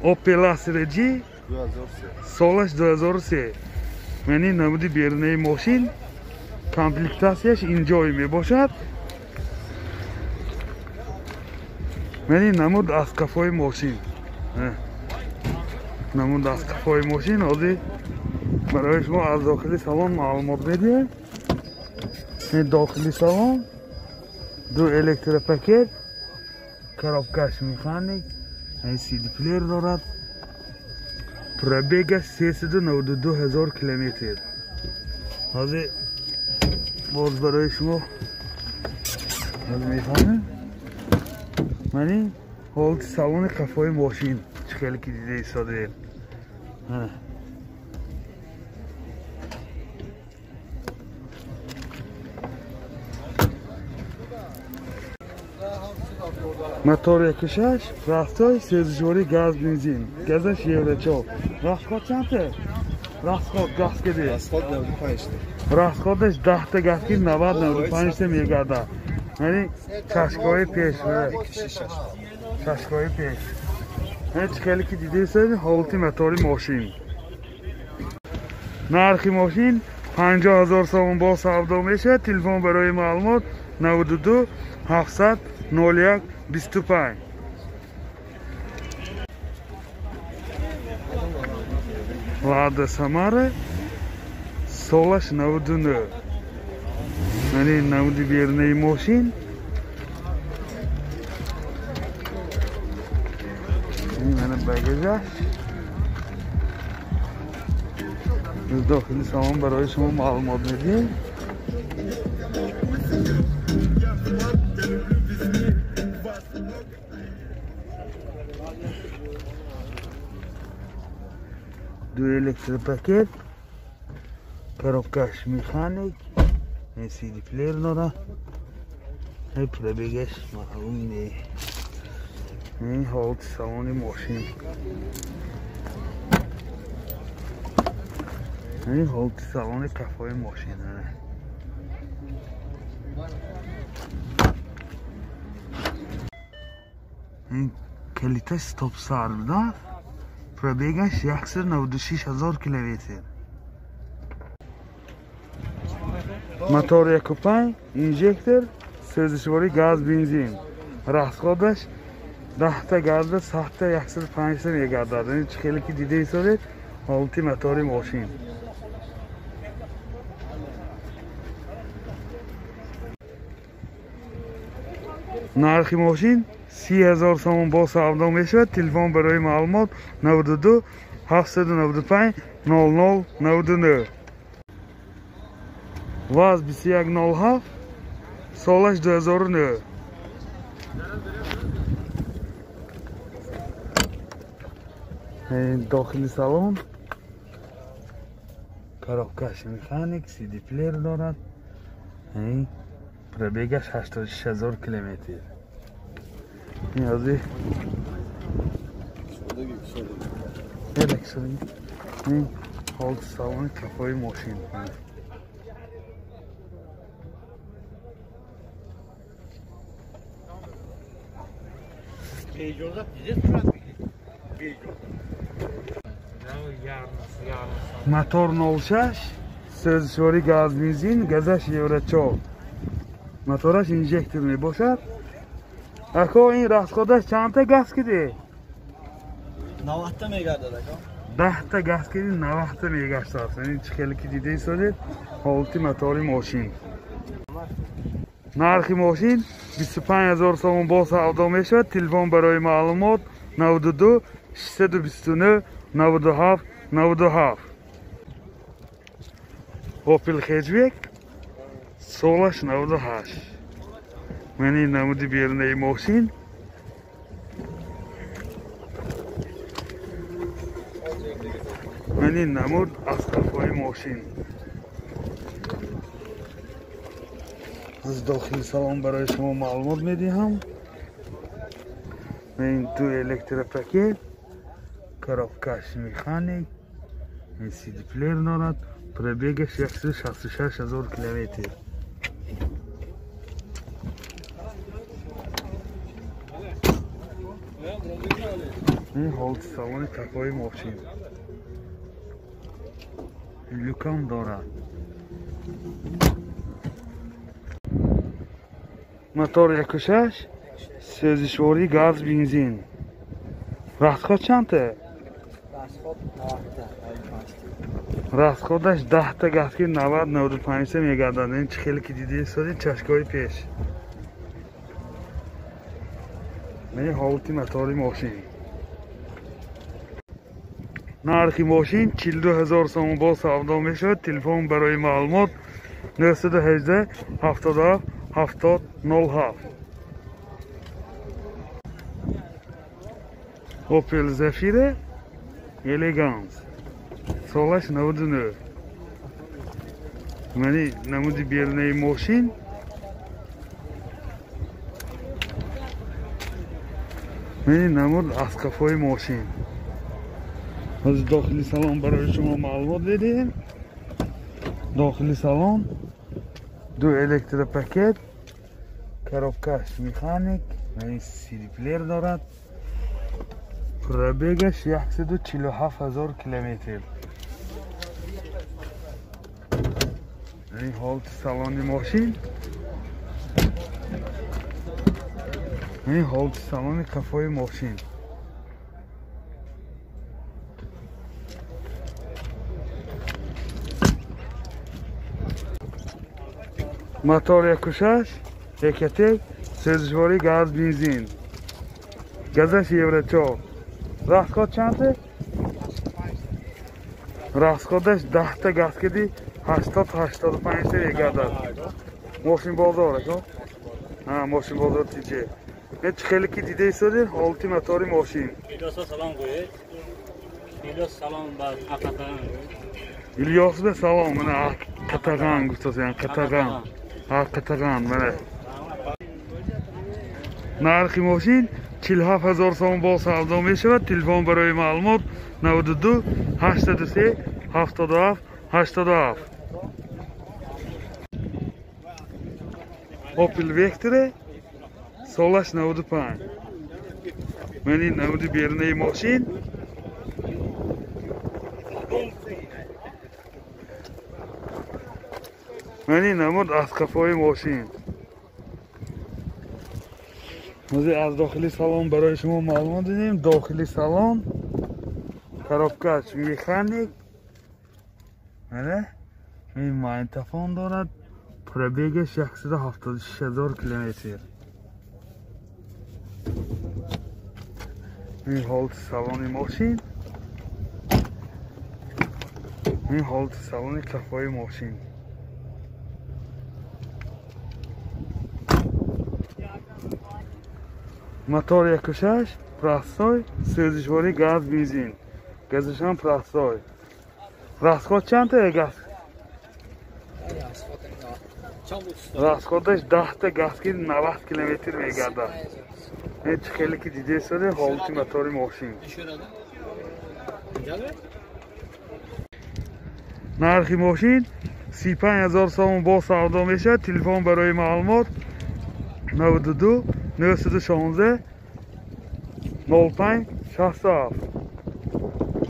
Opel Astra G солаш 2003. Мани намуди берунаи мошин, комплектатсияш инҷой мебошад. Мани намуд аз қафои мошин. Намуд аз қафои мошин. Ҳозир барои шумо аз дохили салон маълумот медиҳем. Дохили салон ду электропакет, коробкаш механик, CD плеер дорад. Пробегаш 392 ҳазор километр. Ҳозир боз барои шумо мефаҳмем. Мани ҳолати салони қафои мошин чӣ хеле ки дида истодаем. Мотор 1.6, простой, сӯзишворӣ газ бензин, газаш евро 4. Расход чандта? Расход газ киди? Расход 95 та. Расходаш 10 та газ ки 90-95 та мегардад. Яъне чашкҳои пеш, чашкҳои пеш. Яъне чӣ хеле ки дида истодаед ҳолати мотори мошин. Нархи мошин 50 ҳазор сомон бо савдо мешавад. Телефон барои маълумот 92 700 01 25. Лада Самара солаш 99. Мани намуди берунаи мошин. Мана багажаш. Аз дохили салон барои шумо маълумот медиҳем. Ду электропакет, коробкаш механик, CD плеер дорад. Пробегаш маълум не. Ин ҳолати салони мошин. Ин ҳолати салони қафои мошин. Ин калиташ стопсар будааст. Пробегаш 196 ҳазор километр. Мотор 1.5, инжектор, сӯзишворӣ газ бензин. Расходаш 10 та газда 7 та 105 та мегардад. Чӣ хеле ки дида истодед ҳолати мотори мошин. Нархи мошин 30 ҳазор сомон бо савдо мешавад. Телефон барои маълумот 92 795 00 99. ВАЗ 2107, солаш 2009. Дохили салон коробкаш механик, CD плеер дорад. Пробегаш 86 ҳазор километр. Ин ҳолати салони қафои мошин. Мотор 06, сӯзишворӣ газ бензин, газаш евро 4. Мотораш инжектор мебошад. Ако ин расходаш чандта газ киди? 90 та мегардад ако. 10 та газ киди 90 та мегаштааст. Ин чӣ хеле ки дида истодед ҳолати мотори мошин. Нархи мошин 25 ҳазор сомон бо савдо мешавад. Телефон барои маълумот 92 629 97 97. Opel Hatchback солаш 98. Мани намуди берунаи мошин. Мани намуд аз қафои мошин. Аз дохили салон барои шумо маълумот медиҳам. Ин ду электропакет, коробкаш механик, CD плеер дорад. Пробегаш 166 ҳазор километр. Ин ҳолати салони қафои мошин. Люкам дорад. Мотор 1.6, сӯзишворӣ газ бензин. Расход чандта? Расход 90-та, 95-та. Расходаш 10-та газ ки 90-95-та мегардад. Ин чӣ хеле ки дидед соди чашкҳои пеш. Ин ҳолати мотори мошин. Нархи мошин 42 000 сомон бо савдо мешавад. Телефон барои маълумот 918 77 70 07. Opel Zafira Elegance. Солаш 99. Мани намуди берунаи мошин. Мани намуд аз қафои мошин. Аз дохили салон барои шумо маълумот медиҳем. Дохили салон ду электропакет, коробкаш механик, мани сириплер дорад. Пробегаш 147 000 километр. Ин ҳолати салони мошин. Ин ҳолати салони қафои мошин. Мотор 1.6, Ecotec, сӯзишворӣ газ бензин. Газаш Евро 4. Расход чандта? Расходаш 10-та газ киди 80-85-та мегардад. Мошин бозор ака? Ҳа, мошин бозор ТЖ. Ин чӣ хеле ки дида истодед ҳолати мотори мошин. Илёсо салом гӯед. Илёс салом ба Ақатаған. Илёс ба салом, мана Ақатаған гуфтасян, Қатаған. Ақатаған, мана. Нархи мошин 47 000 сомон бо савдо мешавад. Телефон барои маълумот 92 803 77 87. Opel Vectra солаш 95. Мани намуди берунаи мошин. Мани намуд аз қафои мошин. Ҳозир аз дохили салон барои шумо маълумот дидем. Дохили салон коробкаш механик, мана ин магнитофон дорад. Пробегаш 176 000 километр. Ин ҳолати салони мошин. Ин ҳолати салони қафои мошин. Мотор 1.6, простой, сӯзишворӣ газ бензин. Газашам простой. Расход чандта газ? Расходаш 10-та газ ки 90 километр мегардад. Ин чӣ хеле ки дида истодед ҳолати мотори мошин. Нархи мошин 35 000 сомон бо савдо мешавад. Телефон барои маълумот 92 916 05 67.